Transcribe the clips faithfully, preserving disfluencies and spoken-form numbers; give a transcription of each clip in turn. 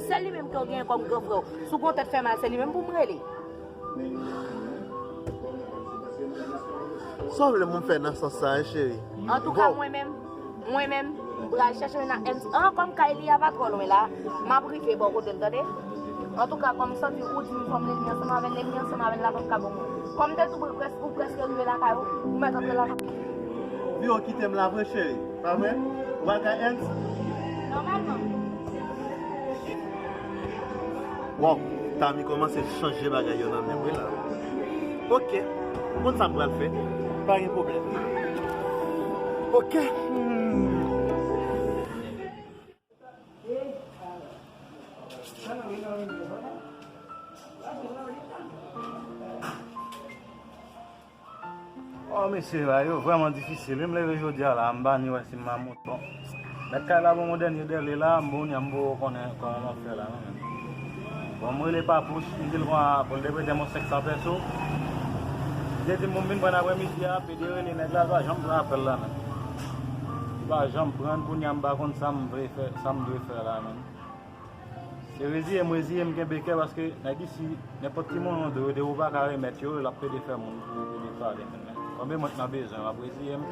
Se li menm ke w genyen kòm gran frè w. Si w gen yon tèt fè mal, se li menm pou m rele. Sa w vle pou m fè nan sans sa a, cheri? Antouka, mwen menm, mwen menm, m pral chèche nan M T. An, kòm kay li a pa twò lwen la, m ap rive bò kote l, tande? Antouka, kòm m santi ou di m fò m leve ansanm avè l, leve ansanm avè l la p ap ka bon pou mwen. Kòm m te tou pre- près- ou prèske rive lakay ou, ou mèt antre lakay ou. Vio kite m la vre, cheri, pa vre? Ou pral kay Ernst? Nòmalman. Waw, Tami kòmanse chanje bagay yo nan men mwen la. Ok, m konn sa m pral fè. Pa gen pwoblèm. Ok. Hmm. Oh, mesye, bagay yo vrèman difisil wi. M leve jodi a la, m pa ni wè si m a monte. Bon, mèt kay la ban m yon dènye dèle la, m bon, m ba w konnen kòman m ap fè la, non, men. Bon, m rele Papouch, m di l konsa pou l te prete m yon senk san pèso. Li te di m pou m vin pran l aprèmidi a, epi li rele nèg la, li pa janm pran apèl la, menm. Li pa janm pran l, kounye a m pa konn sa m vle fè, sa m dwe fè la, menm. Se reziye m reziye m kenbe kè paske nèg isi, nenpòt ki monnen w dwe yo, depi w pa ka remèt yo, l ap plede fè moun pou plede pale menm. Konbyen mwen k nan bezwen, m ap reziye m.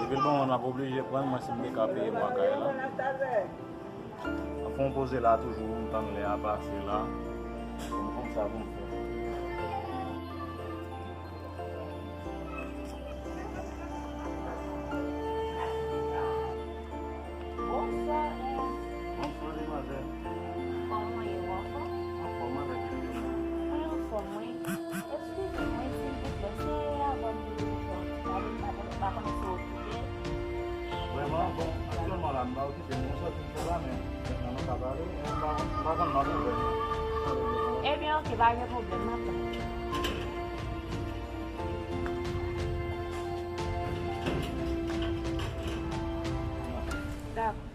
Epi l ban mwen, m ap oblije pran l, mwen si m te ka peye mwa kay la. M ap fè yon poze la toujou, m tann lè a pase la. Pou m konn sa pou m fè. Bonswa, eh. Bonswa, demwazèl. Kòman w ye, ou anfòm? Anfòm avèk ou menm? Mwen anfòm, wi. Eskize mwen, silvouplè, se avan m te vin fè yon ti pale, m pa konnen, m pa konnen si w okipe. Vrèman, bon, aktyèlman la, m pa okipe, men m sòti m fè la, men mentnan nou ka pale, men m pa, m pa konn m ap ouvè. Ebyen, oke, pa gen pwoblèm, m ap tann. Dakò.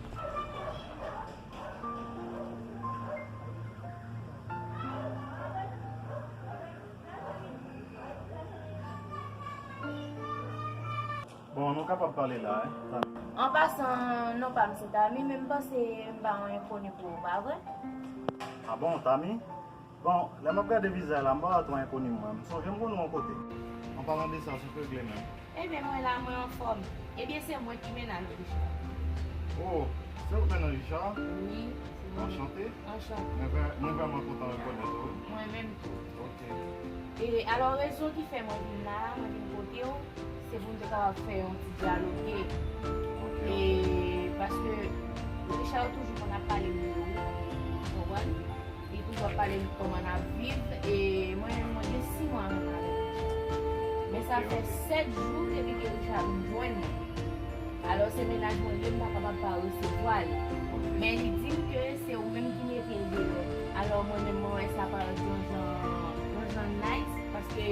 Bon, nou kapab pale la, wi. An pasan, non pa m se Tami, men m panse m pa yon enkoni pou ou, pa vre? A bon, Tami? Bon, lè m ap gade vizaj la, m pa wè twò enkoni mwen. M sonje m konn ou yon kote. An palan de sa, sa k regle menm? Ebyen, mwen la, mwen anfòm. Ebyen, se mwen ki mennaj Richard. Oh, se ou k mennaj Richard? Wi, se mwen. Anchante. Anchante. Mwen vrè- mwen vrèman kontan rekonèt ou, wi. Mwen menm tou. Ok. E alò, rezon ki fè mwen vin la, mwen vin kote w, se pou n te kapab fè yon ti dyaloge. Ok. E paske Richard toujou konn ap pale m de ou, ou konprann? Li toujou ap pale m kòman n ap viv, e mwen menm mwen gen sis mwa ansanm avèk Richard. Men sa fè sèt jou depi ke Richard vin jwenn mwen. Alò se mennaj mwen li ye, m pa kapab pa resevwa l. Men li di m ke se ou menm ki mete l deyò. Alò mwen menm mwen wè sa parèt yon jan, yon jan nice, paske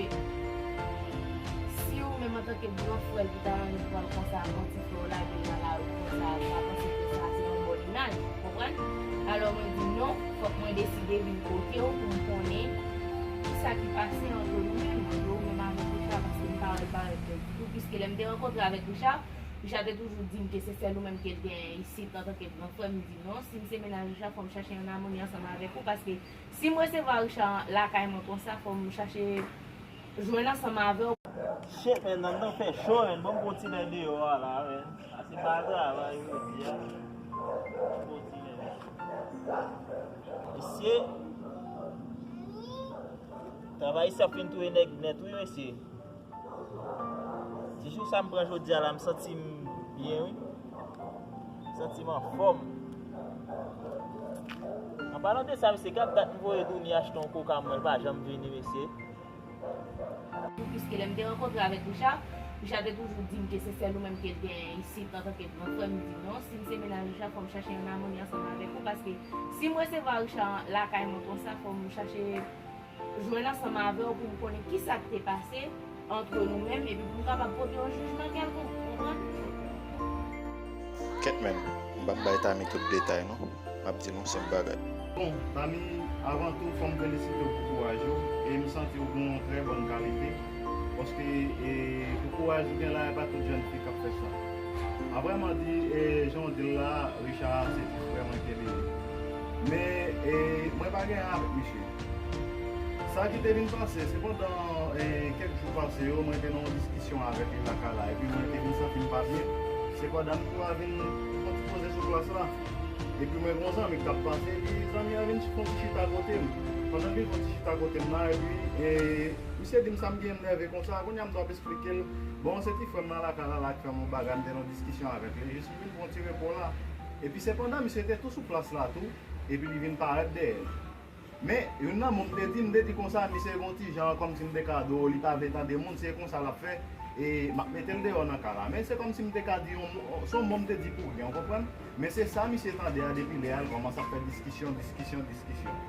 si ou menm antanke gran frè l ki ta renmen pran l konsa, yon ti frè w lage l nan lari konsa, ou pa panse ke sa se yon bòn imaj, ou konprann? Alò mwen di non, fòk mwen deside vin kote w pou m konnen kisa ki pase antre nou menm, antre ou menm avèk Richard, paske m pa wè l parèt bèl ditou, piske lè m te rankontre avèk Richard, Richard te toujou di m ke se sèl ou menm ke l genyen isit antanke gran frè, m di non, si m se mennaj Richard, fò m chache annamoni ansanm avèk ou, paske si m resevwa Richard lakay mwen konsa, fò m chache jwenn ansanm avè w. Shit, man, nan nan fè cho, man. Ban m gon ti lè deyò a la, man. Ase pa travay jodi a. Gon ti lè. Mesye, travay isi ap fin touye nèg nèt, wi, mesye. Ti jou sa m pran jodi a la, m santi m byen, wi. M santi m anfòm. An palan de sa, mesye, gad dat m voye Douni achte yon koka, mwen, l pa janm vini, mesye. Piske lè m te rankontre avèk Richard, Richard te toujou di m ke se sèl ou menm ke l genyen isit antanke gran frè, m di non, si m se mennaj Richard, fò m chache annamoni ansanm avèk ou, paske si m resevwa Richard lakay mwen konsa, fò m chache jwenn ansanm avè w pou m konnen kisa k te pase antre nou menm, epi pou m kapab pote yon jijman kèlkonk, ou konprann? Kèt, man, m p ap bay Tami tout detay, non. M ap di l yon senp bagay. Bon, Tami, avan tou, fò m felisite w pou kouraj ou, e m santi w gen yon trè bòn kalite, paske, e, pou kouraj ou gen la, e pa tout jèn fi k ap fè sa. Apre m ap di, e, jan w di l la, Richard se ti frè mwen ke li ye. Men, e, mwen pa gen anyen avèk misye. Sa ki te vin pase, se pandan, e, kèk jou pase yo, mwen te nan yon diskisyon avèk li lakay la, epi mwen te vin santi m pa byen. Se pandan m tou a vin fè yon ti poze sou plas la. Epi mwen gen yon zanmi k t ap pase, epi zanmi an vin fè yon ti chita kote m. Pandan l vin fè yon ti chita kote m la, epi, e, misye di m sa m gen m nève konsa, kounye a m t ap esplike l. Bon, se ti frè m nan lakay la, la k fè m yon bagay, m te nan diskisyon avèk li, jis m vin pran ti repo la. Epi se pandan misye te tou sou plas la tou, epi li vin parèt dèyè. Men, youn nan mo m te di, m te di konsa, misye gon ti jan kòmsi m te ka di w, li pa vle tande moun, se konsa l ap fè, e m ap mete l deyò nan kay la. Men se kòmsi m te ka di yon mo, se yon mo m te di pou ryen, w konprann? Men se sa misye tande a depi lè a, l kòmanse ap fè diskisyon, diskisyon, diskisyon.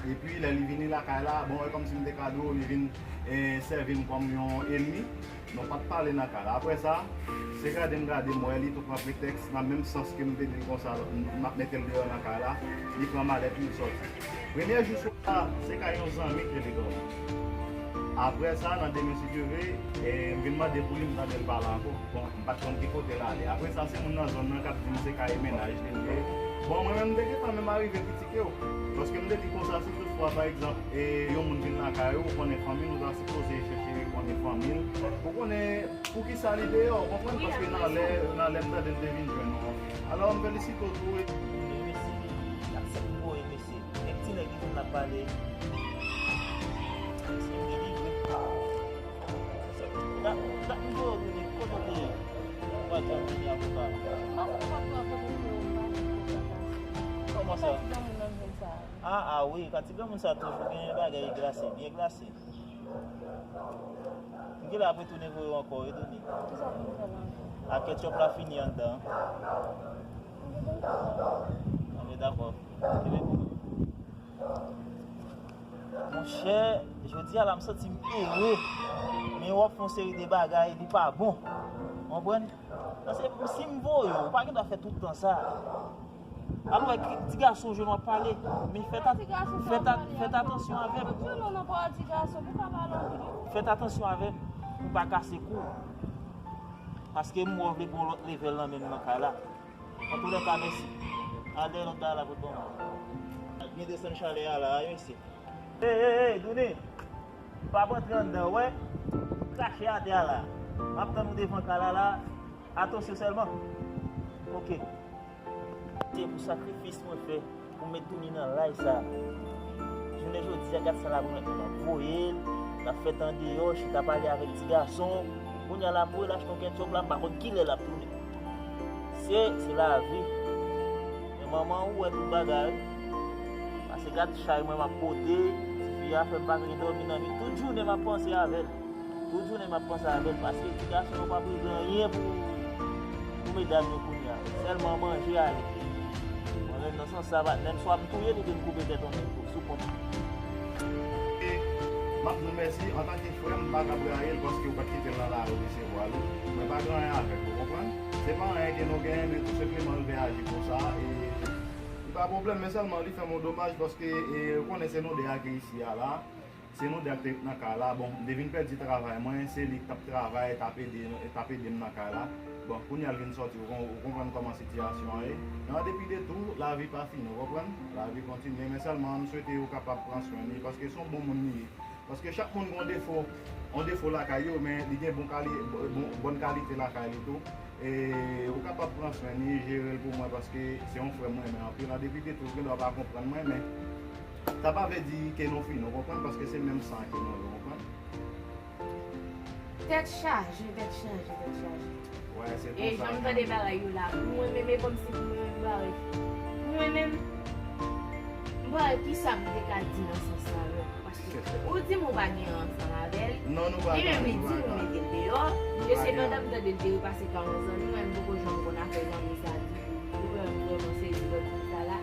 Epi lè li vini lakay la, bon, e kòmsi m te ka di w, li vin, e, sèvi m kòm yon ènmi. Nou pa t pale nan kay la. Apre sa, se gade m gade m wè li tou pran pretèks nan menm sans ke m te di l konsa, m, m ap mete l deyò nan kay la, li pran malèt li, li sòti. Premye jou swa a, se kay yon zanmi ke li dòmi. Apre sa, nan demen si Dye vle, e, m vin mande pou li, m tande l pale ankò. Bon, m pa t konn ki kote l ale. Apre sa, se moun nan zòn nan k ap di m se kay mennaj li l ye. Bon, mwen menm, m te gentan menm arive kritike w. Paske m te di konsa, si toutfwa, pa egzanp, e, yon moun vin lakay ou, ou konnen fanmi l, ou ta sipoze chèche konnen fanmi l. Pou konnen poukisa li deyò, ou konprann? Paske nan lè, nan lè m tande l te vin jwenn ou. Alò, m felisite w tou. Li remèsye li, l aksepte pou remèsye. Nèg ti nèg li vin la pale. Mesye m delivre. Dat, dat m voye w tounen, kote w te ye? Ou pa janm vini avoka. Paske m pa t wè kote w te ye, m pa vin pou sa. Kòman sa? Sa ti granmoun nan vin sa. Ah, ah wi, ka ti granmoun sa toujou gen bagay glase, byen glase. M genlè ap retounen voye w ankò, retounen. Kisa pou m fè la ankò? A ketchup la fini anndan. M te konn fè sa. Anben, dakò. Ebyen, pou nou. Monchè, jodi a la, m santi m ere. Men w ap fè yon seri de bagay, li pa bon. Ou konprann? Paske si m voye w, ou pa gen dwa fè tout tan sa. Al wè ki ti gason w jwenn w ap pale. Men fèt, fèt, fèt atansyon avè m. Jwenn ou nan pawòl ti gason, pou ka pale anpil. Fèt atansyon avè m, pou m pa kase kou w. Paske m wè w vle pran yon lòt level nan men m nan kay la. Antoulèka, mèsi. Al dèyè lòt bagay la pou l ban mwen. Al byen desann chalè a la, wi, mesye. Ey, ey, ey, Doune! Pa p antre anndan, w wè? Krache atè a la. M ap tann ou devan kay la la. Atansyon sèlman. Oke. Se pou sakrifis mwen fè pou met Doune nan lay sa. Jounen jodi a, gad sa la pou mèt mwen ap voye l, l ap fèt andeyò, chita pale avèk ti gason. Kounye a la pou l achte yon ketchup la, m pa konn kilè l ap tounen. Se, se lavi. Men manman ou wè tout bagay. Paske gad chay mwen m ap pote, tifi a fè m pa ka dòmi nan nwit. Tout jounen m ap panse avè l. Tout jounen m ap panse avè l. Paske ti gason yo p ap regle anyen pou, pou medam yo kounye a. Sèlman manje ale. Mwen menm nan sans sa, patnè m, swa m touye l oubyen m koupe tèt yon nèg sou kont. E m ap di w mèsi, antanke frè m, m pa ka rayi l paske ou pa t kite l nan lari w resevwa l. Mwen pa gen anyen avèk li, ou konprann? Se pa anyen ke nou genyen, men tou senpleman l vle aji konsa, e li pa pwoblèm, men sèlman li fè m yon domaj paske, e, ou konnen se nou de a ki isi a la. Se nou de a ki te nan kay la. Bon, m te vin pèdi travay mwen, se li k t ap travay, t ap ede, t ap ede m nan kay la. Bon, kounye a l vin sòti, ou kon-, ou konprann kòman sitiyasyon an ye. Men an depi de tou, lavi pa fini, ou konprann? Lavi kontinye, men sèlman m swete ou kapab pran swen li, paske se yon bon moun li ye. Paske chak moun gen yon defo, yon defo lakay yo, men li gen bon kali-, bon, bòn kalite lakay li tou. E ou kapab pran swen li, jere l pou mwen, paske se yon frè m renmen anpil. An depi de tou, ou gen dwa pa konprann mwen, men sa pa vle di ke nou fini, ou konprann, paske se menm san ke nou ye, ou konprann? Tèt chaje, tèt chaje, tèt chaje. Wè, se konsa. E jan m tande bagay yo la, pou mwen menm, e kòmsi pou mwen menm, m pa wè. Pou mwen menm, m pa wè kisa m te ka di nan sans sa, non. Paske ou di m ou pa gen ansanm avè l. Non, nou pa gen. Li menm, li di nou mete l deyò. E sepandan, m tande l te repase pa yon zanmi mwen, m poko janm konn afè zanmi sa di. Ou wè, m vrèman sezi lòt jou sa la.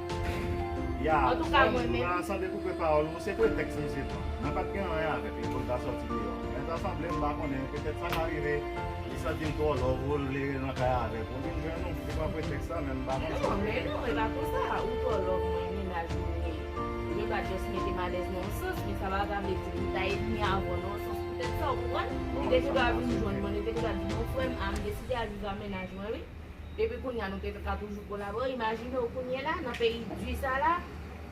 Ya, antouka, mwen menm, san dekoupe pawòl ou, se pretèks misye pran. Mwen pa t gen anyen avèk li pou l ta sòti deyò. Men ta sanble, m pa konnen, petèt sa ka rive, li santi l twò love ou, l vle rete nan kay avèk ou. Vin jwenn ou, li pran pretèks sa, men m pa konn si se. Non, men non, e pa konsa. Ou twò love mwen, mennaj mwen ye. Yo ta just mete m alèz nan yon sans, men sa pa ta vle di m ta ènmi avè w nan yon sans poutèt sa, ou konprann? Li te gen dwa vin jwenn mwen, li te gen dwa di, "Bon, frè m, a, m deside al viv a mennaj mwen, wi." Epi kounye a, nou te ka toujou kolabore. Imajine w kounye a la, nan peyi di sa la,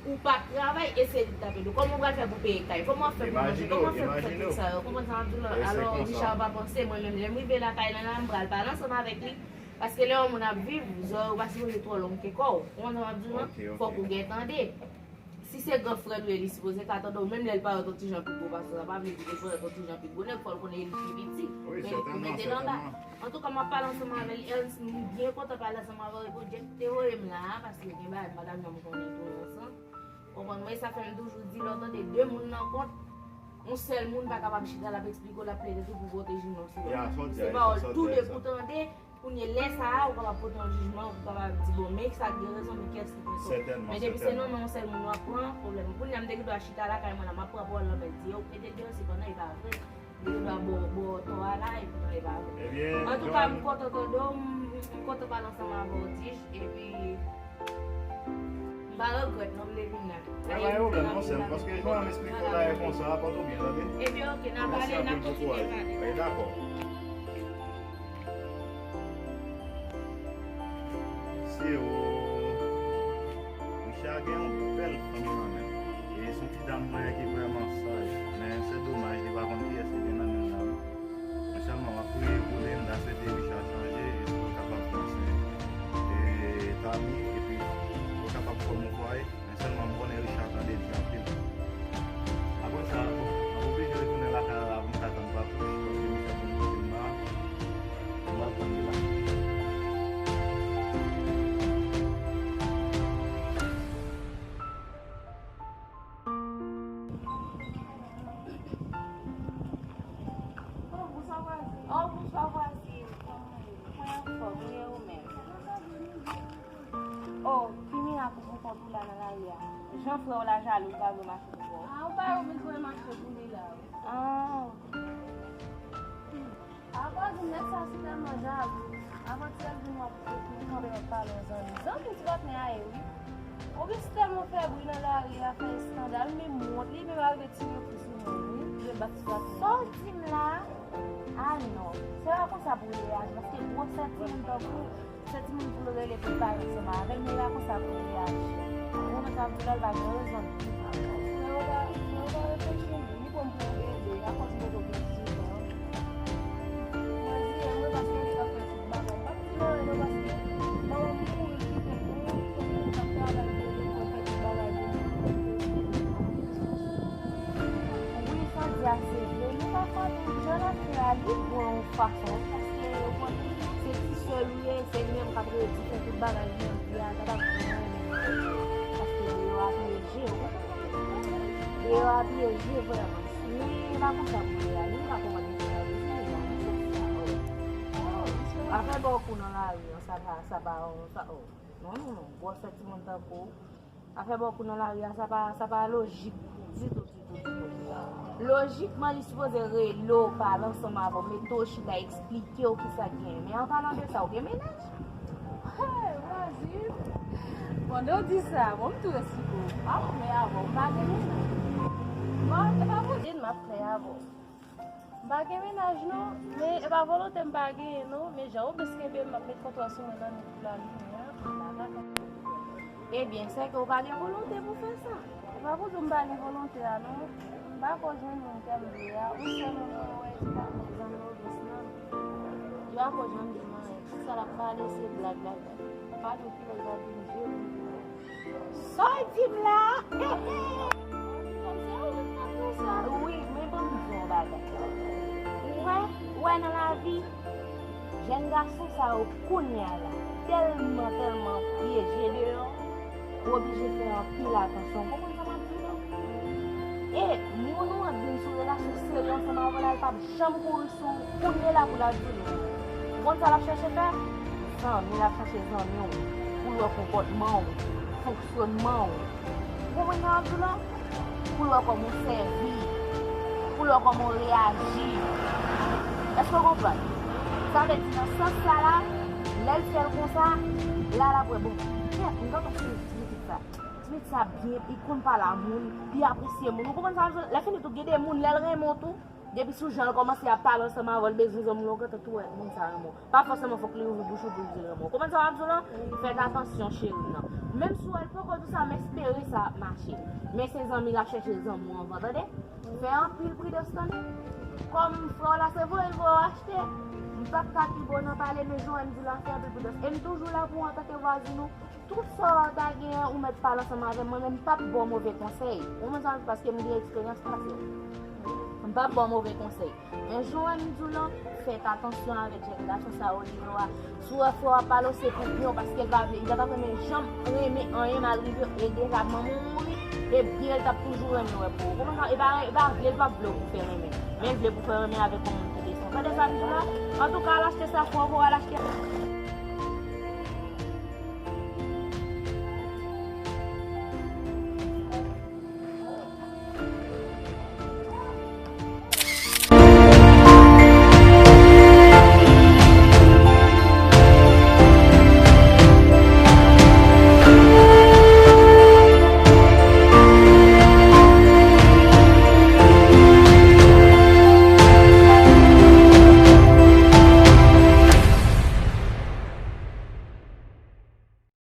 Ou pa travay e se li k t ap ede w. Kòman w pral fè pou peye kay? Kòman w ap fè pou manje? Kòman w ap fè pou fè tout sa yo? Ou konprann sa m ap di w lan? Alò, Richard pa panse, mwen menm, lè m rive lakay la, la, m pral pale ansanm avèk li. Paske lè yon moun ap viv, zòrèy ou pa sipoze twò long ke kò w. Ou konprann sa m ap di w lan? Fòk ou gen tande. Si se gran frè l ou ye, li sipoze ka tande w, menm lè l parèt yon ti jan pi gwo pase w, sa pa vle di li parèt yon ti jan pi gwo nèg, fò l konnen li pi piti. Men li pou mete l anba. Antouka, m ap pale ansanm avè l, Ernst, m byen kontan pale ansanm avè w, epi w te voye m la a, paske gen bagay m pa t ap janm konnen tou nan sans. Konprann mwen, sa fè m toujou di, lè w tande de moun nan kont, yon sèl moun pa kapab chita l ap eksplike w, l ap plede tou pou pwoteje non sou. Se pawòl tou de pou tande. Kounye lè sa a, ou kapab pote yon jijman, ou kapab di, bon, men sa k gen rezon, men kiyès ki gen tò. Men depi se non, non, yon sèl moun w ap pran, pwoblèm. Kounye a, m te gen dwa chita lakay mwen la, m ap pran pawòl lan, mwen di, yo, mete deyò, sepandan, e pa vre. M te gen dwa ba w, ba w tò a la, epi non, e pa vre. Antouka, m kontan tande w, m, m kontan pale ansanm avè w, Dich, epi m pa regrèt non m te vin la. A, pa gen pwoblèm non, sè m, paske jan m esplike w la e konsa, pòte w byen, tande? Ebyen, oke, n a pale, n a kontinye pale. Wi, dakò. Mesye o, Richard gen yon bèl fanm nan men l. E se yon ti dam mwen ki vrèman saj. Men se domaj, li pa konn kiyès li gen nan men l la, wi. Men sèlman, m ap priye pou li, m ta swete Richard chanje, e pou l kapab pran swen, e, Tami, epi pou l kapab fòme yon fwaye. Men sèlman, m konnen Richard tande di anpil. Apre sa, bon, m ap oblije retounen lakay la pou m ka tann Papouch, paske misye ap vin kote m la. M ap tann li la. Oh, bonswa vwazin. Kòman w ye? Mwen anfòm, e ou menm? Oh, ki mirak ou pou kont ou la nan lari a? Jan frè w la jalou, li pa vle mache pou kò w. Ah, ou pa wè ou bezwen mache pou li la, wi. Ah. Apre di nèg sa si tèlman jalou. Avantyè l vin wè pou kanpe wè pale yon zanmi. Zanmi ti patnè a ye, wi. Ou gen si tèlman fè bri nan lari a, fè eskandal, menm wont, li menm arive tire kou sou moun, wi. Li bat ti patnè a. Sa w di m la? Ah non. Se pa konsa pou w reyaji, paske gwo sèt timoun tankou Se timoun pou l rele pou l pale ansanm avè l, men e pa konsa pou l reyaji. Ou konprann sa m di w la, l pa gen rezon l pou l pale. Frè w pa, frè w pa reflechi, li pran m pou yon bebe, akòz m poko gen dizuit an. Mwen di, mwen paske li ka fè tout bagay. M pa t di anyen non, paske manman m mouri kite m, mwen menm m t ap travay pou li, pou l fè tout bagay pou mwen. Wi, sa w di a se vre, men pafwa tou, jan l ap fè a, li bon yon fason, paske ou konn, se ti sè l ou ye, se li menm k ap redi fè tout bagay nan vi a, sa pa t bon anyen menm. Paske deyò a pyeje, ou konprann? Deyò a pyeje vrèman. Men e pa konsa pou ye a, li pa konprann misye a, li di, "Bon, misye sa, oh." Afè ba w kou nan lari an, sa pa, sa pa, sa, oh. Non, non, non, gwòs timoun tankou w. Afè ba w kou nan lari a, sa pa, sa pa lojik ditou, ditou, ditou. Lojikman, li sipoze rele w, pale ansanm avè w, mete w chita, eksplike w kisa k genyen. Men an palan de sa, ou gen mennaj? Hey, vwazin! Pandan w di sa, bon, m tou esplike w. M ap klè avè w, m pa gen mennaj. Bon, e pa pou di m ap klè avè w. M pa gen mennaj non, men e pa volonte m pa genyen non, men jan ou bes kenbe m, m ap met kontwòl sou mwen nan nèt pou la limyè a, la ka fè. Ebyen, sèke ou pa gen volonte pou fè sa. E pa pou di w m pa gen volonte a non, m pa ko jwenn moun kè m vle a, ou sèlman mwen wè, se pa moun zanmi ou bes nan. Yo a ko janm di m anyen, tout sa l ap pale se blag, blag, blag. Pa di w kilè l va vin jere m. Sa w di m la? Wi, men ban m di w yon bagay. Ou wè, ou wè nan lavi, jèn gason sa yo kounye a la, tèlman, tèlman pyeje deyò, ou oblije fè anpil atansyon. Ou konprann sa m ap di w la? E moun ou ap vin sou relasyon serye ansanm avè l la, l p ap janm kouri sou kounye la pou l ap di nou. Ou konn sa l ap chèche fè? Zanmi, l ap chèche zanmi w pou l wè konpòtman w, fonksyònman w. Ou konprann sa m ap di w la? Pou l wè kòman w sèvi, pou l wè kòman w reyaji. Èske w konprann? Sa vle di nan sans sa la, lè l fè l konsa, la l ap wè, bon, kèt, m gentan sezi pitit sa. Pitit sa byen, li konn pale a moun, li apresye moun. Ou konprann sa m ap di w la? Lè fini tou, gen de moun, lè l renmen w tou, Depi sou jan l kòmanse ap pale ansanm avè w, l bezwen zanmi w, ou gentan tou wè moun sa renmen w. Pa fòseman fòk li ouvri bouch ou pou l di l renmen w. Ou konprann sa m ap di w lan? Fèt atansyon, cheri m nan. Menm si w wè l poko di w sa, m espere sa ap mache. Men se zanmi l ap chèche zanmi w anvan, tande? Fè anpil pridans, tande? Kòm frè w la se voye l voye w achte, m p ap ka pi bon nan pale, men jan w wè m di w la, fè anpil pridans. E m toujou la pou w antanke vwazin ou. Tout sa w ta gen an, ou mèt pale ansanm avè m, mwen menm m p ap ba w move konsèy. Ou konprann sa m ap di w, paske m gen eksperyans pase w. M p ap ba w move konsèy. Men jan w wè m di w lan, fèt atansyon avèk jèn gason sa yo li yo a. Si w wè frè w ap pale w, se pou byen w, paske l pa vle, li pa t ap renmen janm renmen anyen mal rive w, e deja manman w mouri, e byen l t ap toujou renmen wè pou ou. Konprann sa? E pa, e pa vle l p ap vle w pou fè renmen. Men l vle pou fè renmen avèk yon moun ki desan. Tande sa m di w la? Antouka, al achte sa frè w, al achte.